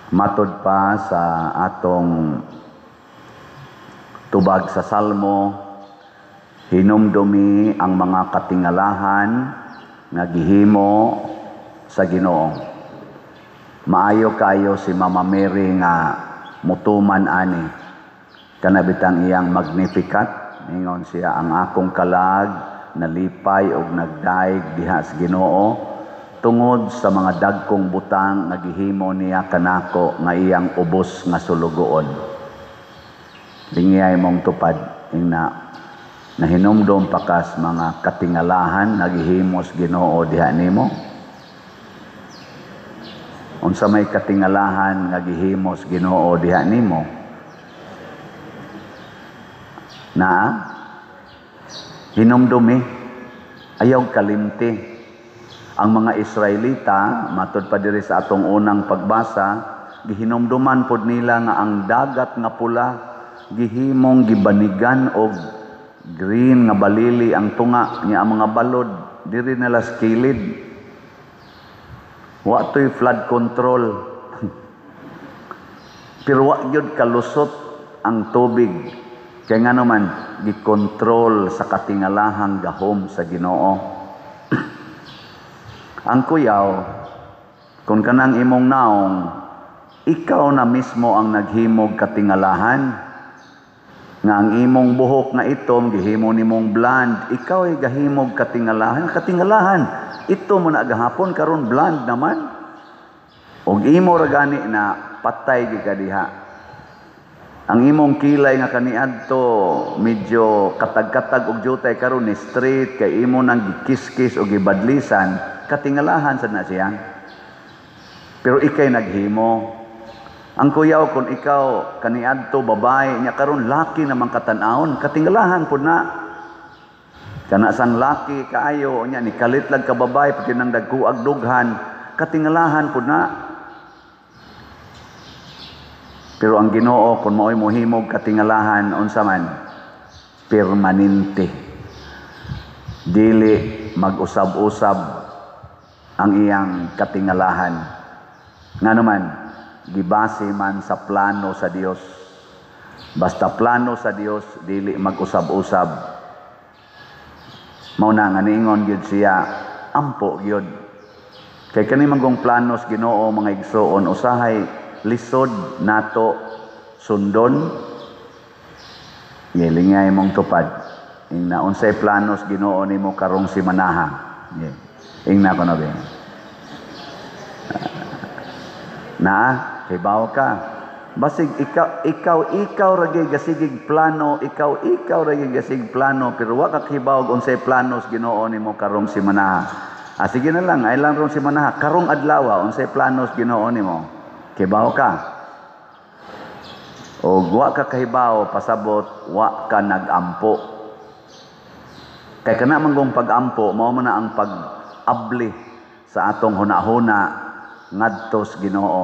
Matod pa sa atong tubag sa Salmo, hinumdumi ang mga katingalahan nga gihimo sa Ginoo. Maayo kayo si Mama Mary nga mutuman ani. Kana bitang iyang Magnificat, ingon siya, "Ang akong kalag nalipay og nagdaig diha sa Ginoo tungod sa mga dagkong butang nga gihimo niya kanako nga iyang ubos nga sulugoon." Lingiyay mong tupad, ingna nahinumdom pa kas mga katingalahan nga gihimo sa Ginoo diha nimo. Unsa may katingalahan nga gihimo sa Ginoo diha nimo? Naa hinumdumi, ayaw kalimti. Ang mga Israelita, matod pa diri sa atong unang pagbasa, gihinumduman pod nila nga ang Dagat nga Pula gihimong gibanigan og green nga balili ang tunga niya, ang mga balod diri nila sa kilid. Wa to'y flood control. Pero wa gyud kalusot ang tubig. Kay ngano man, gikontrol sa katingalahang gahom sa Ginoo. Ang kuyaw, kung kanang imong naong, ikaw na mismo ang naghimog katingalahan. Nga ang imong buhok nga itom, gihimo nimong blonde, ikaw ay gahimog katingalahan. Katingalahan, ito mo na gahapon, karon blonde naman. Og imo ra gani na patay gyud ka diha. Ang imong kilay nga kaniadto medyo katag-katag og jutay, karon ni straight kay imo nang gikiskis o gibadlisan, katingalahan sad na siya. Pero ikay naghimo. Ang kuyaw, kung ikaw kaniadto babae nya karon laki naman katan-awon, katingalahan pud na. Kana sang laki kaayo nya ni kalit lang ka babae pati nang dagkuag dughan, katingalahan pud na. Pero ang Ginoo, kung mao'y mohimog katingalahan, unsa man? Permanente. Dili mag-usab-usab ang iyang katingalahan. Ngano man, gibase man sa plano sa Dios. Basta plano sa Dios, dili mag-usab-usab. Mao na nga niingon gyud siya, ampo gyud. Kay kani manggong plano sa Ginoo, mga igsoon, usahay lisod nato sundon. Gilingay mong tupad. Ingna unsay plano sa Ginoo nimo karong simanaha? Yeah. Ingna ko na ba? Naa, hibaw ka. Basig ikaw ikaw ikaw ra gyud gasigig plano, ikaw ikaw ra gyud gasig plano, pero wa ka kibaw unsay plano sa Ginoo nimo karong simanaha. Ah, sige na lang, ay lang rong simanaha, karong adlaw unsay plano sa Ginoo nimo? Kibaw ka. O wa ka kahibaw, pasabot wa ka nagampo. Kay kana man gong pag-ampo, mao man na ang pag-abli sa atong hunahuna ngadto sa Ginoo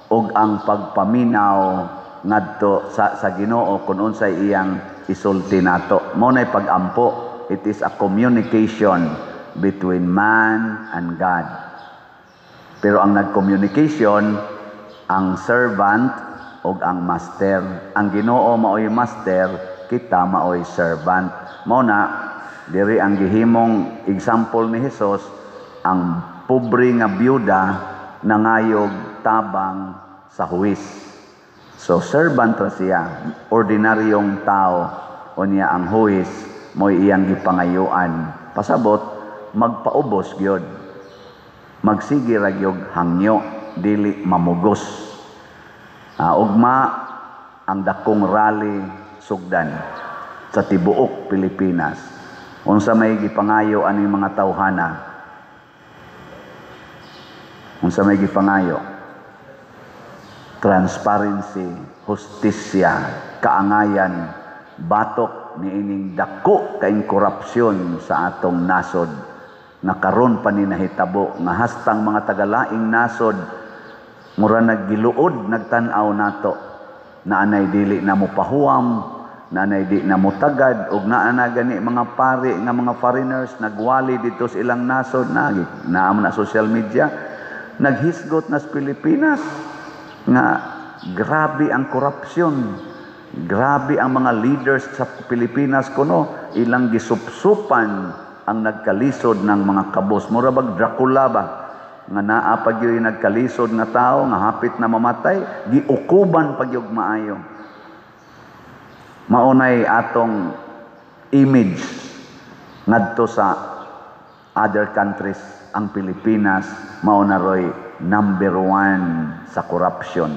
ug ang pagpaminaw ngadto sa Ginoo kung unsay iyang isulti nato. Mao nay pag-ampo. It is a communication between man and God. Pero ang nag-communication, ang servant ug ang master. Ang Ginoo maoy master, kita maoy servant. Mao na diri ang gihimong example ni Hesus, ang pobre nga byuda nangayog tabang sa huwis. So servant ra siya, ordinaryong tao, unya ang huwis mo'y iyang gipangayuan. Pasabot magpaubos gyud. Magsige ra gyud hangyo, dili mamugos. Ugma ang dakong rally sugdan sa tibuok Pilipinas. Unsa may gipangayo aning mga tawhana? Unsa may gipangayo? Transparency, hustisya, kaangayan, batok niining dako kaing korupsyon sa atong nasod nga karon pa ni nahitabo, nga hastang mga tagalaing nasod mura naggiluod nagtan-aw nato, na anay dili na mo pahuwam, na anay di na mo tagad, ug naa na gani mga pari nga mga foreigners nagwali dito sa ilang nasod, na naa na social media, naghisgot na sa Pilipinas. Nga grabe ang korupsyon. Grabe ang mga leaders sa Pilipinas kuno, ilang gisupsupan ang nagkalisod ng mga kabos. Mura bag Dracula ba? Nga naa pa gyud nagkalisod nga tao nga hapit na mamatay, giukuban pa gyud maayo. Maunay atong image ngadto sa other countries, ang Pilipinas mao na roy number one sa corruption.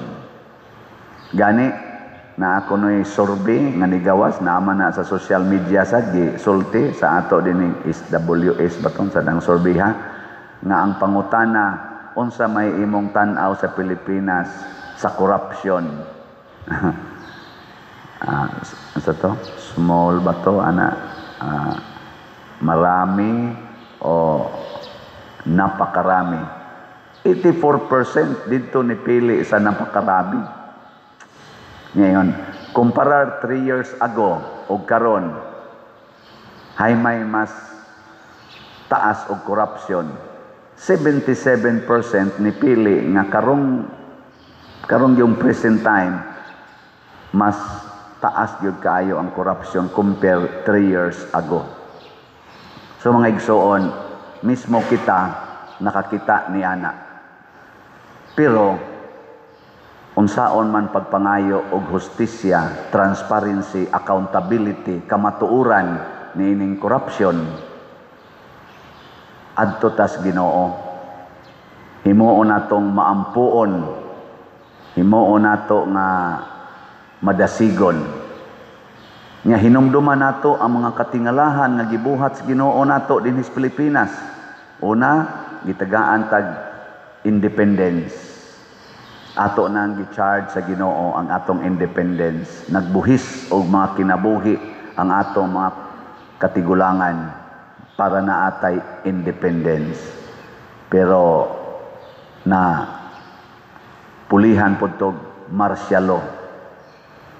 Gani na ako no'y survey nga nigawas naman na sa social media sa gisulti sa ato din SWS batong sa dang survey ha, nga ang pangutana, unsa may imong tan-aw sa Pilipinas sa corruption? Sa to small ba to ana, marami o napakarami? 84% dito nipili sa napakarami. Ngayon, kumparar 3 years ago o karon, hay may mas taas og corruption. 77% nipili nga karong karong yung present time mas taas gyud kaayo ang corruption compare 3 years ago. So mga igsoon, mismo kita nakakita ni ana. Pero unsaon man pagpangayo og hustisya, transparency, accountability, kamatuoran niining corruption, adto tas Ginoo. Himuon natong maampuon, himuon nato nga madasigon. Nga hinumduman nato ang mga katingalahan nga gibuhat sa Ginoo nato dinhi sa Pilipinas. Una, gitagaan tag independence. Ato nang gi-charge sa Ginoo ang atong independence. Nagbuhis og mga kinabuhi ang atong mga katigulangan para naatay independence. Pero na pulihan pud tog martial law.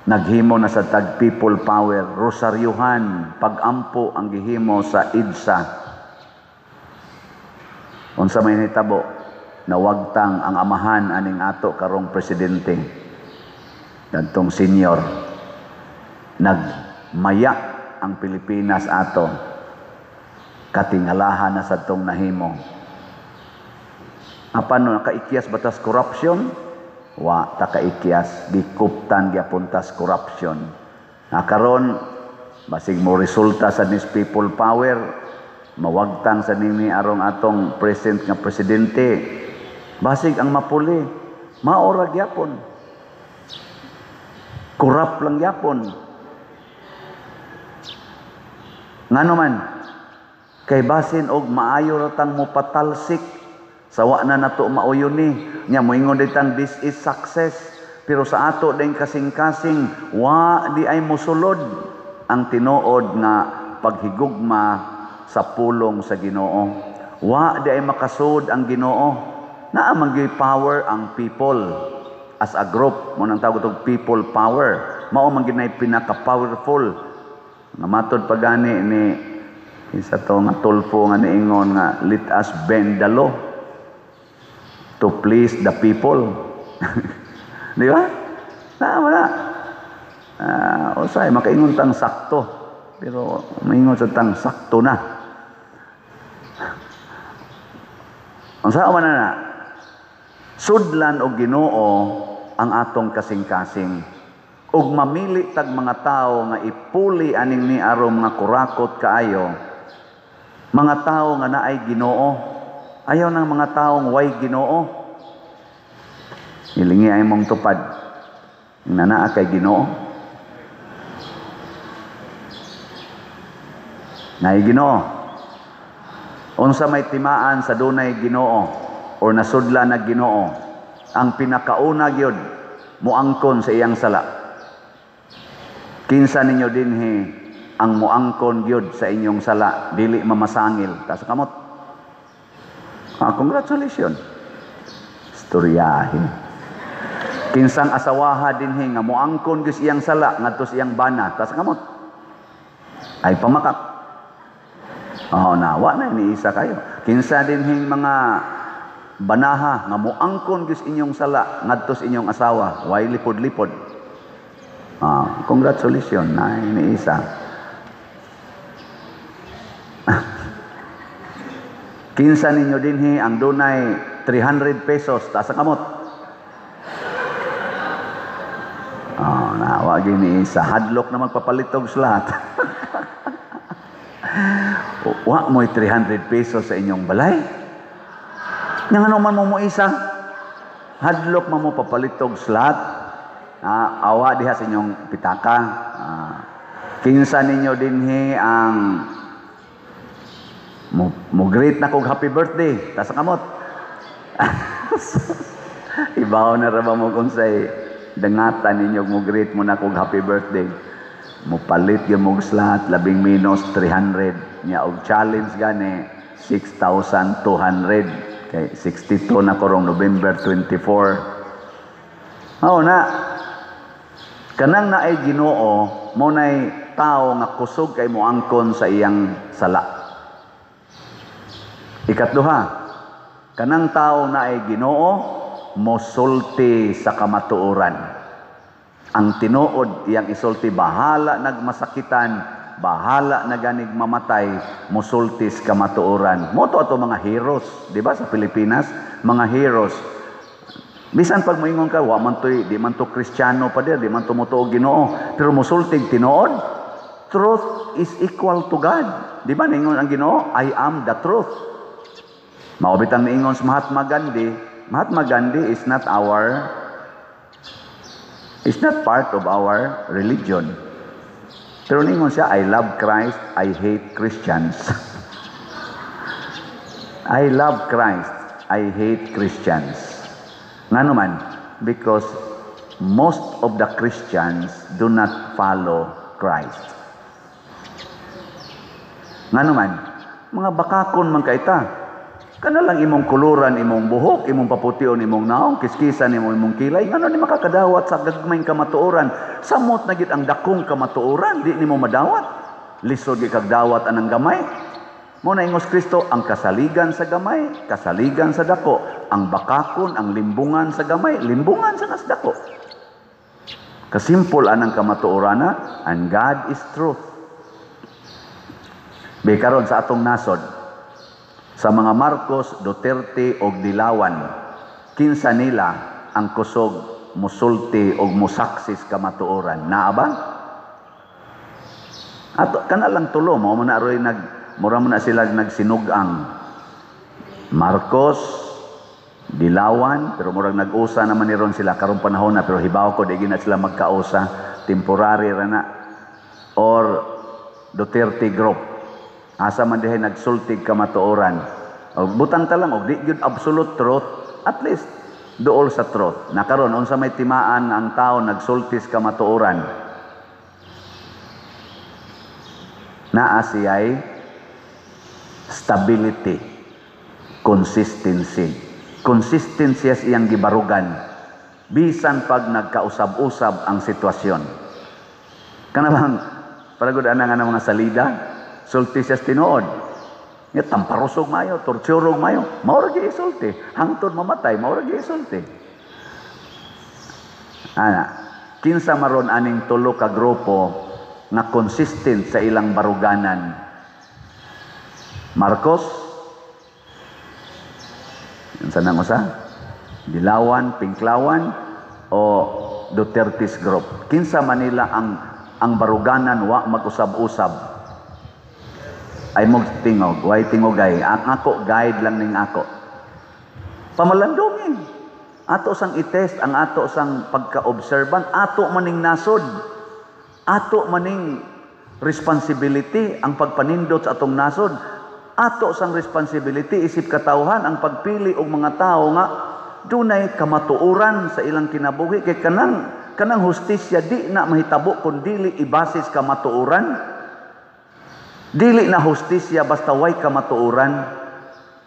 Naghimo na sa tag people power, rosaryuhan, pagampo ang gihimo sa EDSA. Unsa may nitabo, nawagtang ang amahan aning ato karong presidente, kadtong senior. Nagmaya ang Pilipinas ato, katingalahan na sa tong nahimo. Apan no nakaikyas batas corruption? Wa ta kaikyas, gikuptan gyapon tas corruption. Na karon basig mo resulta sa this people power, mawagtang sa nini arong atong present nga presidente, basig ang mapuli maora gyapon, corrupt lang gyapon. Ngano man kay basin og maayo ra tang mopatalsik sa wa na nato mauyon ni nya moingon ditang this is success, pero sa ato ding kasing-kasing wa di ay mosulod ang tinuod nga paghigugma sa pulong sa Ginoo. Wa di ay makasud ang Ginoo. Naa man gyud power ang people as a group, mo nang tawag og people power. Mao man gyud nay pinaka-powerful nga matod pagani ni isa to nga Tulfo nga niingon nga let us bend the law to please the people. Di ba? Na wala. Usay makaingon tang sakto, pero maingon sa tang sakto na. Unsa man na sudlan og Ginoo ang atong kasing-kasing ug mamili tag mga tawo nga ipuli aning ni aron mga kurakot kaayo, mga tawo nga naay Ginoo. Ayaw ng mga taong way Ginoo. Hilingi ay mong tupad nga naa kay Ginoo. Naay Ginoo. Unsa may timaan sa dunay Ginoo or nasudlan na Ginoo, ang pinakauna gyud moangkon sa iyang sala. Kinsa ninyo dinhi ang moangkon gyud sa inyong sala, dili mamasangil, taas kamot. Congratulations. Istoryahin. Kinsang asawaha dinhi nga moangkon gyud iyang sala ngadto sa iyang bana, taas kamot. Ay pamakak. Oh, na wa na ni isa kayo. Kinsa dinhing mga Banaha nga moangkon gyud inyong sala ngadto sa inyong asawa, way lipod-lipod. Ah, congratulations na ni isa. Kinsa ninyo dinhi ang dunay 300 pesos taas ang kamot? Oh, na wa gyud ni isa, hadlok na magpapalitog sa lahat. Wa mo'y 300 pesos sa inyong balay. Nya ngano man mo isa? Hadlok man mo papalitog sa lahat. Ah, awa diha sa inyong pitaka. Ah, kinsa ninyo dinhi ang mo greet na kog happy birthday, taas ang kamot? Ibaw na ra ba mo kung say dangatan ninyo mo greet mo na kog happy birthday? Mopalit gyud mo slat, labing minus 300 nya og challenge gani 6,200 kay 62 na korong November 24. Mao na kanang naay Ginoo mo nay tawo nga kusog kay moangkon sa iyang sala. Ikatduha, kanang tawo naay Ginoo mosulti sa kamatuoran. Ang tinuod iyang isulti, bahala nagmasakitan, bahala na ganig mamatay, mosulti sa kamatuoran. Mo to ato mga heroes, di ba sa Pilipinas, mga heroes. Bisan pag moingon ka, wa man to'y, di man to Kristiyano pa dir, di man to motuo Ginoo, pero mosultig tinuod. Truth is equal to God. Di ba ningon ang Ginoo, I am the truth. Mao bitang niingon sa Mahatma Gandhi, Mahatma Gandhi is not part of our religion. Pero ningon siya, I love Christ, I hate Christians. I love Christ, I hate Christians. Ngano man? Because most of the Christians do not follow Christ. Ngano man? Mga bakakon man kaita. Kana lang imong kuluran, imong buhok, imong papution, imong naong, kiskisan imong imong kilay. Ngano ni makakadawat sa gagmayng kamatuoran? Samot na gid ang dakong kamatuoran, di nimo madawat. Lisod gid kag dawat anang gamay. Mo na ingos Kristo, ang kasaligan sa gamay, kasaligan sa dako, ang bakakon, ang limbungan sa gamay, limbungan sa nas dako. Kasimpol anang kamatuorana, and God is truth. Be karon sa atong nasod, sa mga Marcos, Duterte og Dilawan, kinsa nila ang kusog musulti og musaksis kamatuoran? Naa ba? Ato kana lang tulo mo na aroy nag mura mo na sila nagsinugang. Marcos, Dilawan, pero murag nag-usa naman ni ron sila karong panahon na, pero hibaw ko di gina sila magkausa, temporary ra na, or Duterte group. Asa man dihay nagsultig kamatuoran. O, butang ta lang og di gyud absolute truth, at least duol sa truth. Nakaron unsa may timaan ang tao nagsultis kamatuoran? Naa siya'y stability, consistency. Consistency as iyang gibarugan bisan pag nagkausab-usab ang sitwasyon. Kana bang palagod ana nga mga salida, sulti siya tinuod. Nya tamparusog mayo, torturog mayo, mao ra gyud isulti. Hangtod mamatay, mao ra gyud isulti. Ana, kinsa maron aning tulo ka grupo nga consistent sa ilang baruganan? Marcos, unsa nang usa? Dilawan, Pinklawan o Duterte's group? Kinsa manila ang baruganan wa mag-usab-usab? Ay mog tingog, way tingogay. Ang ako guide lang ning ako. Pamalandongin. Ato sang i-test ang ato sang pagka-obserban, ato maning nasod. Ato maning responsibility ang pagpanindot sa atong nasod. Ato sang responsibility isip katawhan ang pagpili og mga tawo nga dunay kamatuoran sa ilang kinabuhi kay kanang hustisya di na mahitabo kun dili ibasis kamatuoran. Dili na hustisya basta way kamatuoran.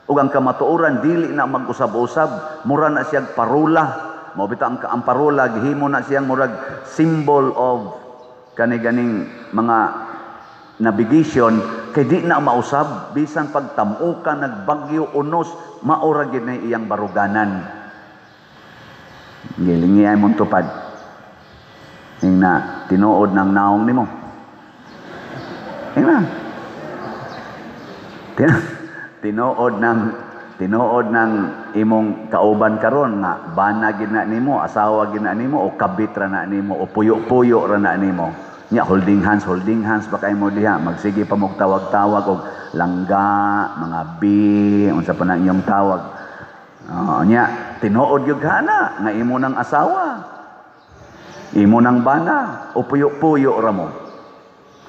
Ug ang kamatuoran dili na mag-usab-usab, mura na siyang parula. Mao bitaw ang parula gihimo na siyang murag symbol of kani ganing mga navigation. Kay di na mausab, bisan pagtam-okan, nagbagyo, unos, maura gyud na iyang baruganan. Gilingi ay mong tupad. Ing na, tinuod ng naong nimo. Ing na. Tinuod ng imong kauban karon nga bana gid na nimo, asawa gid na nimo, o kabit ra na nimo, o puyo-puyo ra na nimo. Nya holding hands pa kay mo diha, magsige pa mog tawag-tawag og langga, mga b, unsa pa na inyong tawag. Nya tinuod gyud kana nga imo nang asawa, imo nang bana, o puyo-puyo ra mo.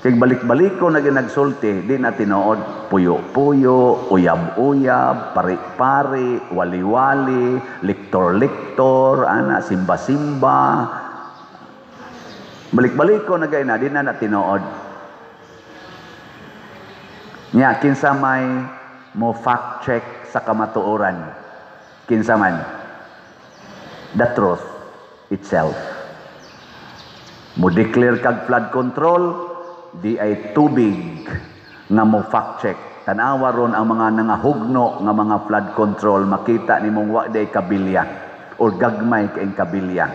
Kay balik-balik ko na ginagsulti, di na tinuod. Puyo-puyo, uyab-uyab, pari-pari, wali-wali, liktor-liktor, ana, simba-simba. Balik-balik ko na gayna, di na na tinuod. Nya, kinsa may mo fact check sa kamatuoran? Kinsa man? The truth itself. Mo declare kag flood control, di ay tubig nga mo fact check. Tanawa ron ang mga nangahugno nga mga flood control, makita nimong wa day kabilya or gagmay kaing kabilya.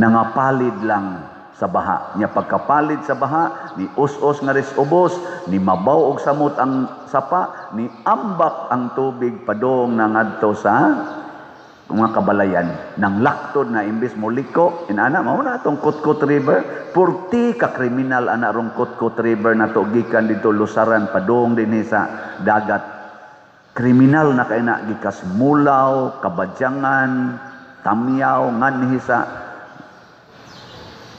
Nangapalit lang sa baha. Nya pagkapalit sa baha, ni us-us nga ris ubos, ni mabaw og samot ang sapa, ni ambak ang tubig padong nangadto sa mga kabalayan. Nang laktod na imbis mo liko, inana mao na atong Kotkot River, purti ka kriminal ana rong Kotkot River na to gikan dito Lusaran padung dinhi sa dagat. Kriminal na kay na gikas Mulaw, Kabadyangan, Tamyaw nganhi sa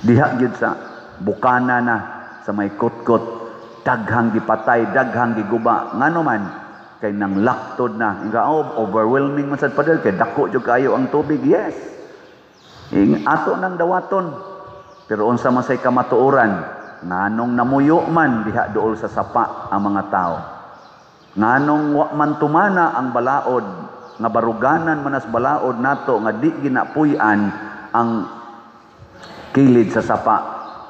diha gyud sa bukana na sa may Kotkot, daghang gipatay, daghang giguba. Ngano man kay nang laktod na. Inga, oh, overwhelming man sad, Padre, kay dako jud kayo ang tubig. Yes. Ing ato nang dawaton. Pero unsa man say kamatuoran, nganong namuyo man diha duol sa sapa ang mga tao? Nganong wa man tumana ang balaod nga baruganan manas balaod nato nga di ginapuy-an ang kilid sa sapa,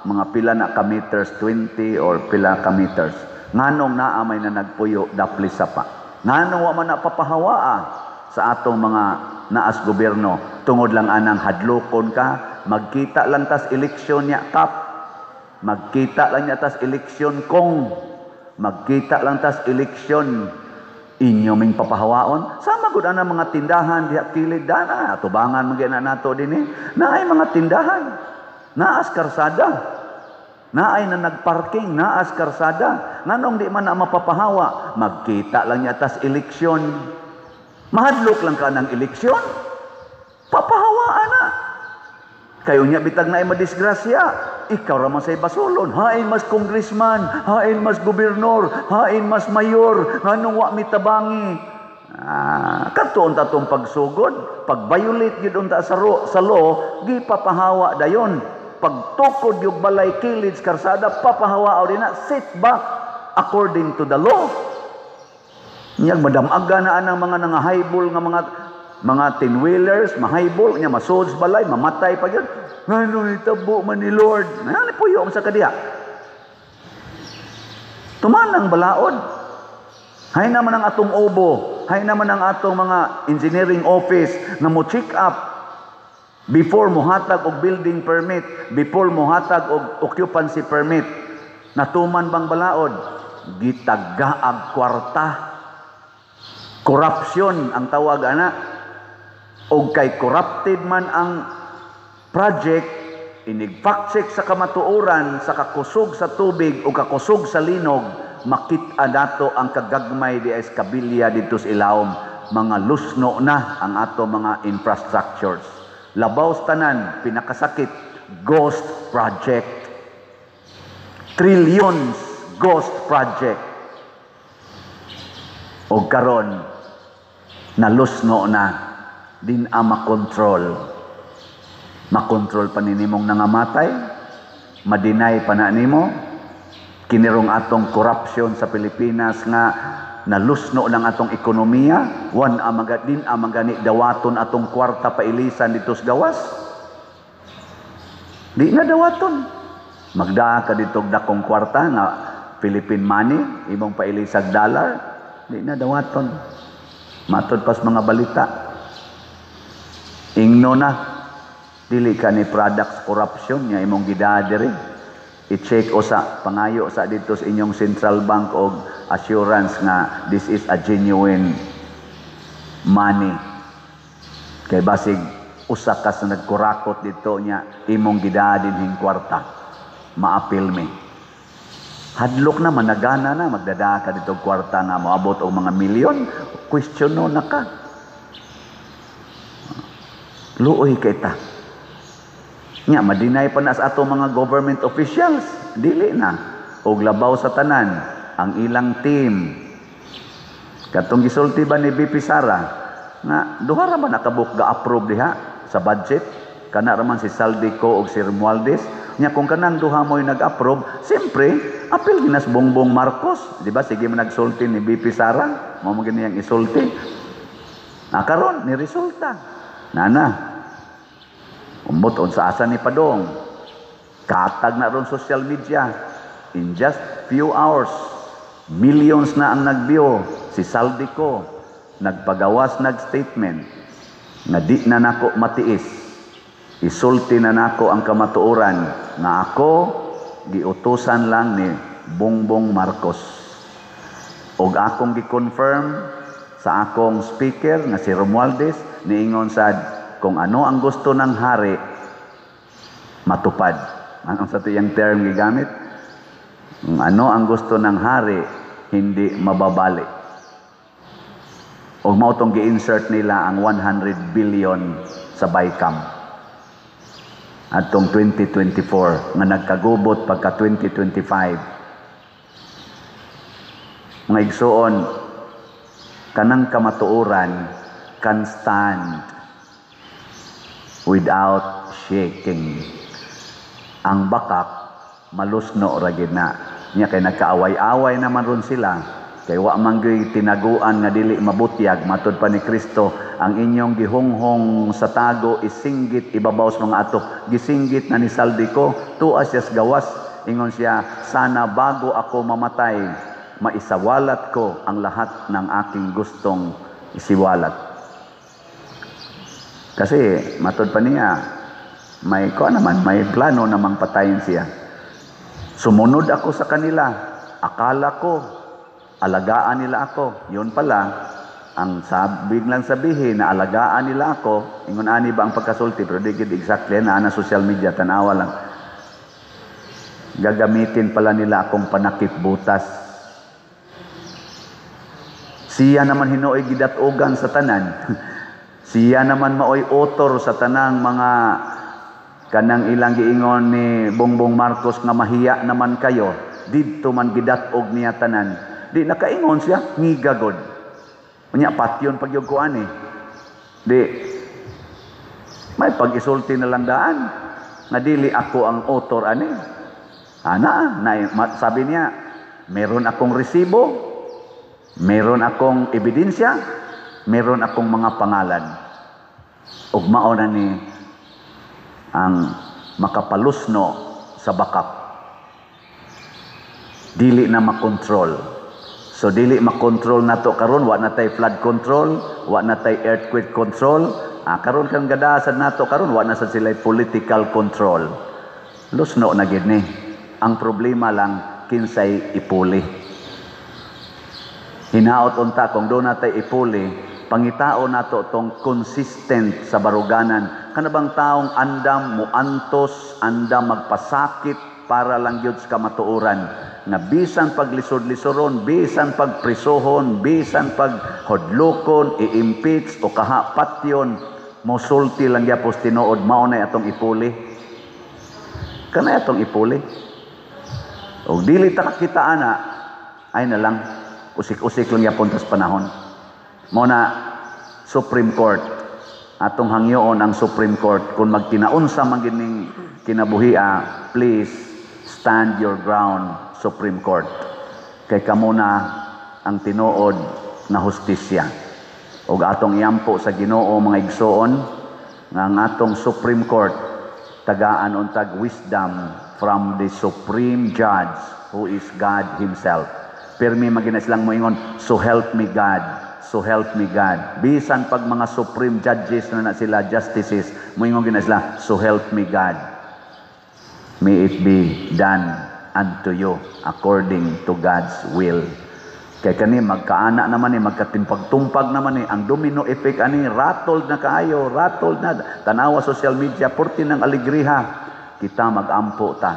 mga pila na ka meters, 20 or pila ka meters? Nganong naa may na nagpuyo dapli sapa? Nganong wa man napapahawaa sa atong mga naas gobyerno? Tungod lang anang hadlokon ka, magkita lang tas eleksyon niya kap, magkita lang niya tas eleksyon kong, magkita lang tas eleksyon inyo ming papahawaon. Sama gud ana mga tindahan diha kilid dana, tubangan man gyud na nato dinhi, naay mga tindahan, naas karsada, naay na nagparking, naas karsada. Nganong di man na mapapahawa? Magkita lang niya tas eleksyon. Mahadlok lang ka ng eleksyon, papahawaan na. Kayo niya bitag na ay madisgrasya, ikaw ra man say basolon. Hain mas congressman, hain mas gobernador, hain mas mayor, nganong wa mi tabangi? Kadto unta tong pagsugod, pag-violate gyud unta sa law, gipapahawa dayon. Pagtukod yung balay kilid sa karsada, papahawa din na, sit back according to the law. Niyag madamaga na anang mga nangahaybol nga mga 10-wheelers, mahaybol, niya masud sa balay, mamatay pa yun. Ngano itabo man ni Lord? Ano puyo sa kadiya? Tumanang balaod. Hay naman ang atong obo, hay naman ang atong mga engineering office nga mo check up before mohatag og building permit, before mohatag og occupancy permit. Natuman bang balaod? Gitagaag kwarta. Corruption ang tawag ana. Og kay corrupted man ang project, inig fact check sa kamatuoran, sa kakusog sa tubig o kakusog sa linog, makita nato ang kagagmay di ay kabilya dito sa ilawom. Mga lusno na ang ato mga infrastructures. Labaw sa tanan, pinakasakit, ghost project. Trillions ghost project. O karon, nalusno na, din ang makontrol. Makontrol pa ni nimong nangamatay, madinay pa na nimo, kinirong atong corruption sa Pilipinas nga nalusno ng atong ekonomiya, wan amaga din amagani dawaton atong kwarta pailisan dito sa gawas. Di na dawaton. Magdaa ka dito dakong kwarta nga Philippine money, imong pailisag dollar, di na dawaton. Matod pas mga balita. Ingno na, dili ka ni products corruption nga imong gidaa diri. I-check o sa pangayo sa dito sa inyong central bank og assurance nga this is a genuine money. Kay basig usa ka sa nagkurakot dito nya imong gidaa dinhing kwarta. Maapil mi. Hadlok na, managana na, magdada ka dito kwarta nga moabot og mga milyon, question no na ka. Luoy kay ta. Nya madinay pa na sa ato mga government officials, dili na. Og labaw sa tanan, ang ilang team. Katong gisulti ba ni VP Sara nga duha ra man nakabuk ga-approve diha sa budget, kana ra man si Zaldy Co og si Romualdez. Nya kung kanang duha mo'y nag-approve, siyempre apil ginas Bongbong Marcos, di ba? Sige man nagsulti ni VP Sara, mao man gini ang isulti. Na karon ni resulta. Nana. Umbot unsa asa ni Padong. Katag na ron social media. In just few hours, millions na ang nag-view. Si Zaldy Co nagpagawas nag-statement nga di na nako matiis. Isulti na nako ang kamatuoran nga ako giutusan lang ni Bongbong Marcos. Og akong gi-confirm sa akong speaker nga si Romualdez, niingon sad kung ano ang gusto ng hari matupad. Anong sa iyang term gigamit? Kung ano ang gusto ng hari, hindi mababali. Og mao tong gi-insert nila ang 100 billion sa BICAM atong 2024 nga nagkagubot pagka 2025. Mga igsuon, kanang kamatuoran can stand without shaking. Ang bakak malusno ra gid na. Nya kay nagkaaway-away naman ron sila. Kay wa man gyud tinaguan nga dili mabutyag, matod pa ni Kristo, ang inyong gihunghong sa tago isinggit ibabaw sa mga ato. Gisinggit na ni Zaldy Co, tuas siya sa gawas, ingon siya, "Sana bago ako mamatay, maisawalat ko ang lahat ng aking gustong isiwalat." Kasi matod pa niya, may ko naman, may plano namang patayin siya. "Sumunod ako sa kanila. Akala ko, alagaan nila ako." Yun pala, ang sabi lang sabihin na alagaan nila ako, ingon ani ba ang pagkasulti, pero di gid exactly na na social media, tanawa lang. Gagamitin pala nila akong panakip butas. Siya naman hinuoy gidatugan sa tanan. Siya naman maoy author sa tanang mga kanang ilang giingon ni Bongbong Marcos nga mahiya naman kayo. Didto man gidatog niya tanan. Di nakaingon siya, ngigagod. Unya patyon pagyud ko ani. Di may pag-isulti na lang daan nga dili ako ang author ani. Ana, na, sabi niya, meron akong resibo, meron akong ebidensya, meron akong mga pangalan. Ug mao na ni ang makapalusno sa bakak. Dili na makontrol. So dili makontrol nato karon, wa na tay flood control, wa na tay earthquake control. Ah, karon kang gadasad nato karon, wa na sad sila political control. Lusno na gid ni. Ang problema lang kinsay ipuli. Hinaot unta kung do natay ipuli, pangitao nato tong consistent sa baruganan. Kana bang taong andam muantos, andam magpasakit para lang gyud sa kamatuoran nga bisan paglisod-lisoron, bisan pagprisuhon, bisan paghodlokon, i-impeach o kaha patyon, mosulti lang gyapos tinuod, mao na atong ipuli. Kana atong ipuli. Og dili ta kakita ana, ay na lang usik-usik lang gyapon tas panahon. Mao na Supreme Court, atong hangyoon ang Supreme Court kung magkinaunsa man gid ning kinabuhia, please stand your ground, Supreme Court. Kay kamo na ang tinuod na hustisya. Og atong iampo sa Ginoo, mga igsoon, nga ang atong Supreme Court tagaan untag wisdom from the Supreme Judge. who is God Himself. Pirmi man gyud na silang moingon, "So help me God, so help me God." Bisan pag mga supreme judges na na sila, justices, moingon gyud na sila, "So help me God." May it be done unto you according to God's will. Kay kani magkaana naman ni, magkatimpag-tumpag naman ni, ang domino effect ani ratol na kaayo, ratol na. Tanawa social media, purti ng alegriha. Kita magampo ta.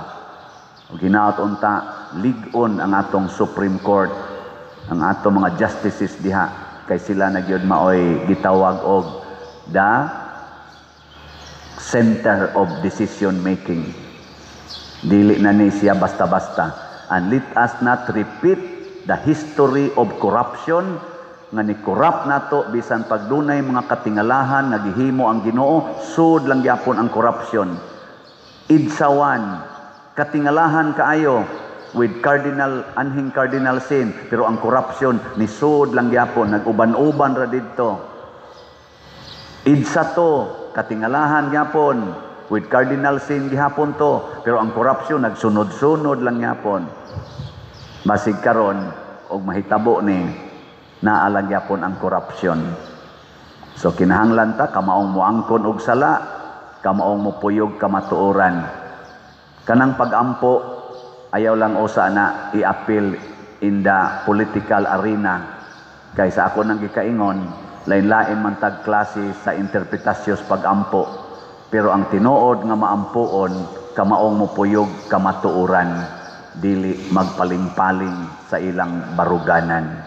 Ug hinaot unta lig-on ang atong Supreme Court, ang atong mga justices diha, kay sila na gyud maoy gitawag og the center of decision making. Dili na ni siya basta-basta. And let us not repeat the history of corruption nga ni corrupt nato. Bisan pag dunay mga katingalahan nga gihimo ang Ginoo, sud lang gyapon ang corruption. EDSA 1, katingalahan kaayo with cardinal anhing cardinal sin, pero ang corruption nisud lang gyapon, nag-uban-uban ra didto. EDSA 2, katingalahan gyapon with cardinal sin gihapon to, pero ang corruption nagsunod-sunod lang gyapon. Basig karon og mahitabo ni, naa lang gyapon ang corruption. So kinahanglan ta kamaong moangkon og sala, kamaong mopuyog kamatuoran. Kanang pagampo, ayaw lang usa na i-appeal in the political arena, kay sa ako nang gikaingon, lain-lain man tag klase sa interpretasyon pagampo, pero ang tinuod nga maampuon, kamaong mopuyog kamatuoran, dili magpaling-paling sa ilang baruganan.